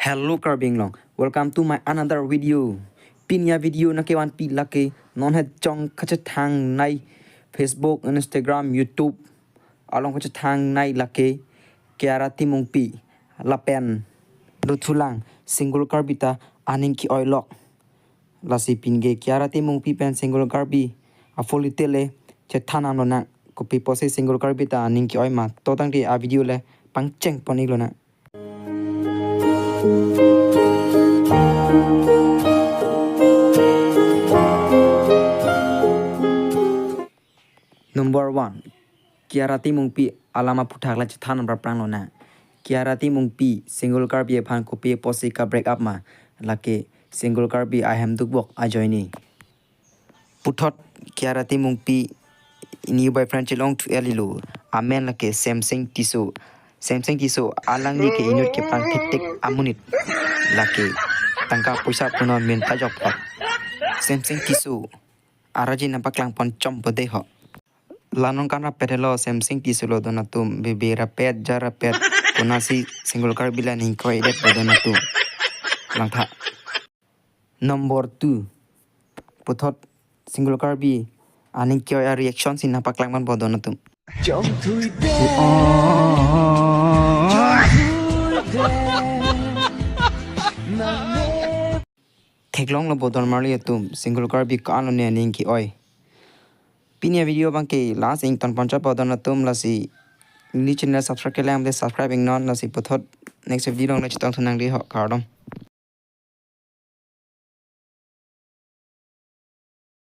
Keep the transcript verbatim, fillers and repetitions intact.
Hello Karbi Anglong, welcome to my another video. Pini a-video nangkevanpi lake non het chong kachethang nei Facebook, Instagram, YouTube along kachethang nei lake Kiara Timungpi lapen dothulang Single Karbi ta aning ke-oi lok. Lasi pini ke Kiara Timungpi pen Single Karbi a-full detail le chethan nang lonang. Kopi pusi Single Karbi ta aning ke-oi ma, to tangte a-video le pangcheng pon ik lonang. Number one, Kiara Timungpi alam aphuthak la chethan nang prapprang lonang. Kiara Timungpi Single Karbi aphan kopi pusi ka-break up ma, lake Single Karbi ahem dukbok ajoine. Puthot Kiara Timungpi new boyfriend chelong thu elilo. Amen lake Semsing Tisso. Semsing Tisso alangli ke inut keplang thektik amonit. Lake tangka poisa punon min ta jokpot. Semsing Tisso araji nangpaklang pon chompo de ho. La nonkan rapet helo Semsing Tisso lo don atum, bebe rapet, jar rapet, konasi Single Karbi la aning ke-oi det po don atum. Langtha. Number two. Puthot Single Karbi aning ke-oi a-reaction si nangpaklang pon po don atum. Theklong lo po don marli atum, Single Karbi ko-an lone aning ke-oi. Pini a-video abang ke last ington pon chot po don atum, lasi neli channel subscribe kelang te subscribe iknon, lasi puthot next video along le chetong thu nang de ho, kardom.